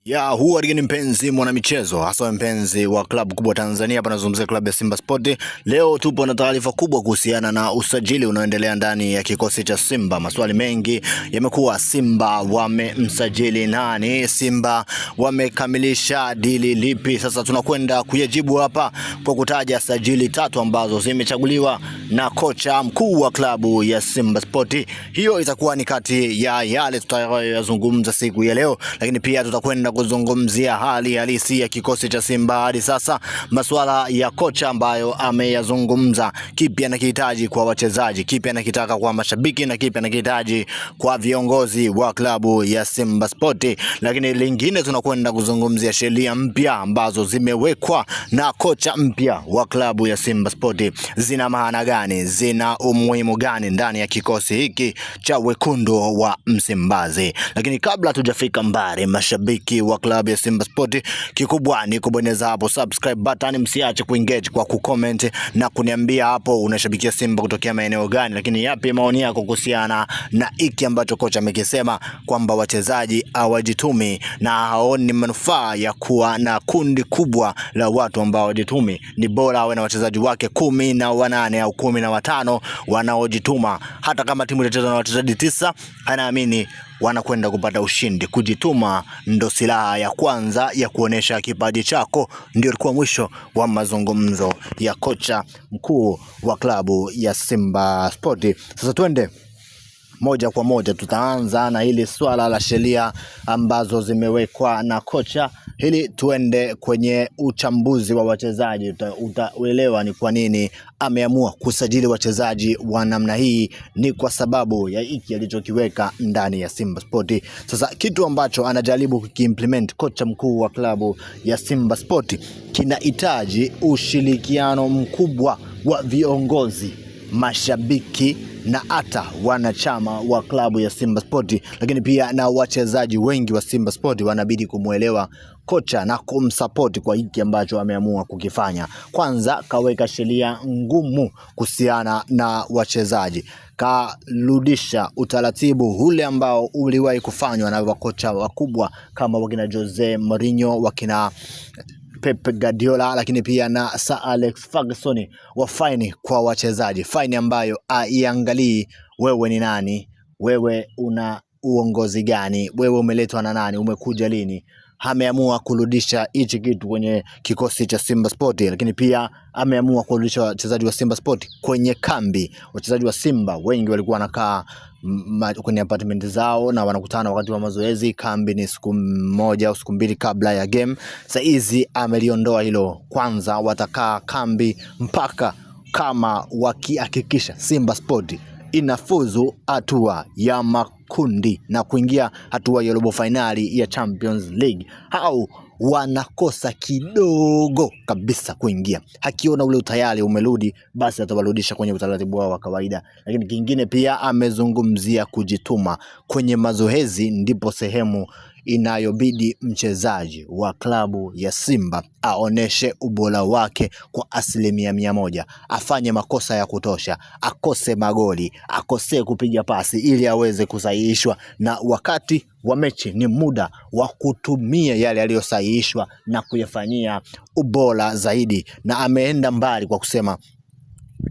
Ya huwa ni mpenzi mwanamichezo, hasa mpenzi wa klabu kubwa Tanzania. Hapa nazungumzia klabu ya Simba Sport. Leo tupo na taarifa kubwa kuhusiana na usajili unaoendelea ndani ya kikosi cha Simba. Maswali mengi yamekuwa, Simba wamemsajili nani? Simba wamekamilisha dili lipi? Sasa tunakwenda kuyajibu hapa kwa kutaja sajili tatu ambazo zimechaguliwa na kocha mkuu wa klabu ya Simba Sport. Hiyo itakuwa ni kati ya yale tutakayoyazungumza siku ya leo, lakini pia tutakwenda kuzungumzia hali halisi ya kikosi cha Simba hadi sasa, masuala ya kocha ambayo ameyazungumza, kipi anakihitaji kwa wachezaji, kipi anakitaka kwa mashabiki na kipi anakihitaji kwa viongozi wa klabu ya Simba Sport. Lakini lingine tunakwenda kuzungumzia sheria mpya ambazo zimewekwa na kocha mpya wa klabu ya Simba Sport, zina maana gani? Zina umuhimu gani ndani ya kikosi hiki cha wekundu wa Msimbazi? Lakini kabla tujafika mbali, mashabiki wa klabu ya Simba Sport, kikubwa ni kubonyeza hapo subscribe button, msiache kuengage kwa kucomment na kuniambia hapo unashabikia Simba kutokea maeneo gani, lakini yapi maoni yako kuhusiana na hiki ambacho kocha amekisema kwamba wachezaji hawajitumi na haoni manufaa ya kuwa na kundi kubwa la watu ambao hawajitumi. Ni bora awe na wachezaji wake 18 au 15 wanaojituma. Hata kama timu itacheza na wachezaji 9, anaamini wanakwenda kupata ushindi. Kujituma ndo silaha ya kwanza ya kuonesha kipaji chako. Ndio ilikuwa mwisho wa mazungumzo ya kocha mkuu wa klabu ya Simba Sport. Sasa twende moja kwa moja, tutaanza na hili swala la sheria ambazo zimewekwa na kocha, ili tuende kwenye uchambuzi wa wachezaji. Utaelewa ni kwa nini ameamua kusajili wachezaji wa namna hii, ni kwa sababu ya hiki alichokiweka ndani ya Simba Sport. Sasa kitu ambacho anajaribu kukiimplement kocha mkuu wa klabu ya Simba Sport kinahitaji ushirikiano mkubwa wa viongozi, mashabiki na hata wanachama wa klabu ya Simba Sport, lakini pia na wachezaji wengi wa Simba Sport wanabidi kumwelewa kocha na kumsupport kwa hiki ambacho ameamua kukifanya. Kwanza kaweka sheria ngumu kuhusiana na wachezaji, karudisha utaratibu ule ambao uliwahi kufanywa na wakocha wakubwa kama wakina Jose Mourinho, wakina Pep Guardiola, lakini pia na Sir Alex Ferguson wa faini kwa wachezaji, faini ambayo haiangalii wewe ni nani, wewe una uongozi gani, wewe umeletwa na nani, umekuja lini. Ameamua kurudisha hichi kitu kwenye kikosi cha Simba Sport, lakini pia ameamua kurudisha wachezaji wa Simba Sport kwenye kambi. Wachezaji wa Simba wengi walikuwa wanakaa kwenye apartment zao na wanakutana wakati wa mazoezi. Kambi ni siku moja au siku mbili kabla ya game. Sasa hizi ameliondoa hilo, kwanza watakaa kambi mpaka kama wakihakikisha Simba Sport inafuzu hatua ya makundi na kuingia hatua ya robo fainali ya Champions League, au wanakosa kidogo kabisa kuingia. Akiona ule utayari umerudi, basi atawarudisha kwenye utaratibu wao wa kawaida. Lakini kingine pia amezungumzia kujituma kwenye mazoezi, ndipo sehemu inayobidi mchezaji wa klabu ya Simba aoneshe ubora wake kwa 100%, afanye makosa ya kutosha, akose magoli, akose kupiga pasi ili aweze kusahihishwa, na wakati wa mechi ni muda wa kutumia yale yaliyosahihishwa na kuyafanyia ubora zaidi. Na ameenda mbali kwa kusema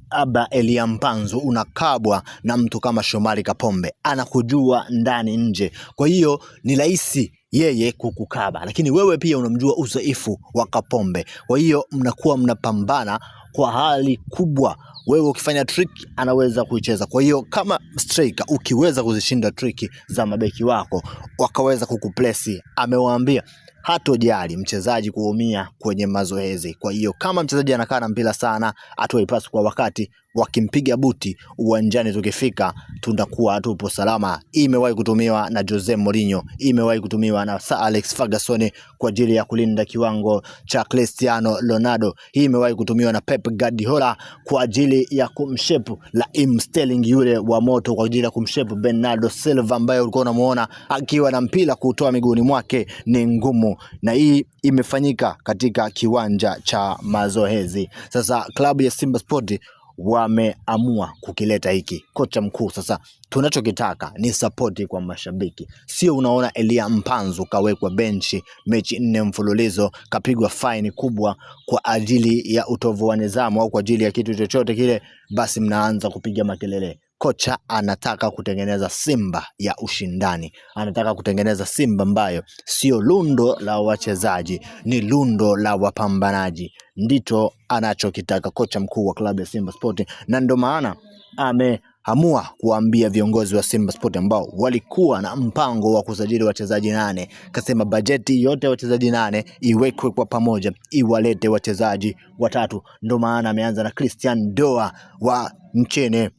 Aba Elia Mpanzu unakabwa na mtu kama Shomari Kapombe, anakujua ndani nje, kwa hiyo ni rahisi yeye kukukaba, lakini wewe pia unamjua udhaifu wa Kapombe, kwa hiyo mnakuwa mnapambana kwa hali kubwa. Wewe ukifanya trick anaweza kuicheza. Kwa hiyo kama striker ukiweza kuzishinda trick za mabeki wako wakaweza kukuplesi, amewaambia hatojali mchezaji kuumia kwenye mazoezi. Kwa hiyo kama mchezaji anakaa na mpira sana, atoe pasi kwa wakati, wakimpiga buti uwanjani, tukifika tunakuwa tupo salama. Imewahi kutumiwa na Jose Mourinho, imewahi kutumiwa na Sir Alex Ferguson kwa ajili ya kulinda kiwango cha Cristiano Ronaldo. Hii imewahi kutumiwa na Pep Guardiola kwa ajili ya kumshepu Raheem Sterling yule wa moto, kwa ajili ya kumshepu Bernardo Silva ambaye ulikuwa unamuona akiwa na mpira kutoa miguuni mwake ni ngumu, na hii imefanyika katika kiwanja cha mazoezi. Sasa klabu ya Simba Sport Wameamua kukileta hiki kocha mkuu. Sasa tunachokitaka ni sapoti kwa mashabiki, sio unaona Elia Mpanzu kawekwa benchi mechi 4 mfululizo, kapigwa faini kubwa kwa ajili ya utovu wa nidhamu au kwa ajili ya kitu chochote kile, basi mnaanza kupiga makelele. Kocha anataka kutengeneza Simba ya ushindani, anataka kutengeneza Simba ambayo sio lundo la wachezaji, ni lundo la wapambanaji. Ndicho anachokitaka kocha mkuu wa klabu ya Simba Sport, na ndio maana ameamua kuambia viongozi wa Simba Sport ambao walikuwa na mpango wa kusajili wachezaji 8, kasema bajeti yote ya wachezaji 8 iwekwe kwa pamoja, iwalete wachezaji 3. Ndio maana ameanza na Christian Doa wa nchini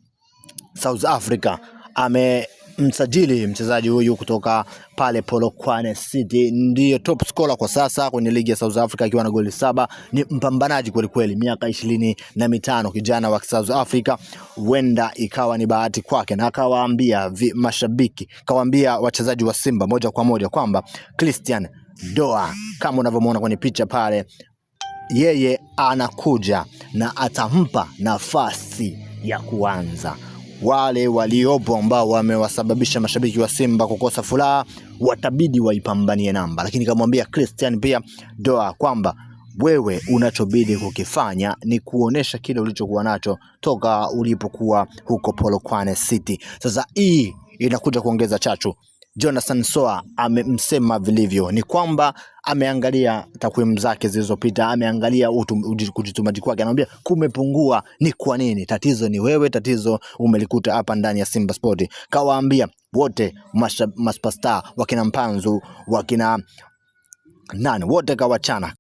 South Africa. Amemsajili mchezaji huyu kutoka pale Polokwane City, ndiyo top scorer kwa sasa kwenye ligi ya South Africa akiwa na goli 7. Ni mpambanaji kweli kweli, miaka 25, kijana wa South Africa. Huenda ikawa ni bahati kwake, na akawaambia mashabiki, kawaambia wachezaji wa Simba moja kwa moja kwamba Christian Doa kama unavyomuona kwenye picha pale, yeye anakuja na atampa nafasi ya kuanza. Wale waliopo ambao wamewasababisha mashabiki wa Simba kukosa furaha watabidi waipambanie namba, lakini kamwambia Christian pia Doa kwamba wewe unachobidi kukifanya ni kuonesha kile ulichokuwa nacho toka ulipokuwa huko Polokwane City. Sasa hii inakuja kuongeza chachu. Jonathan Soa amemsema vilivyo, ni kwamba ameangalia takwimu zake zilizopita, ameangalia kujitumaji kwake, anamwambia kumepungua. Ni kwa nini? Tatizo ni wewe, tatizo umelikuta hapa ndani ya Simba Sport. Kawaambia wote masuperstar wakina Mpanzu, wakina nani, wote kawachana.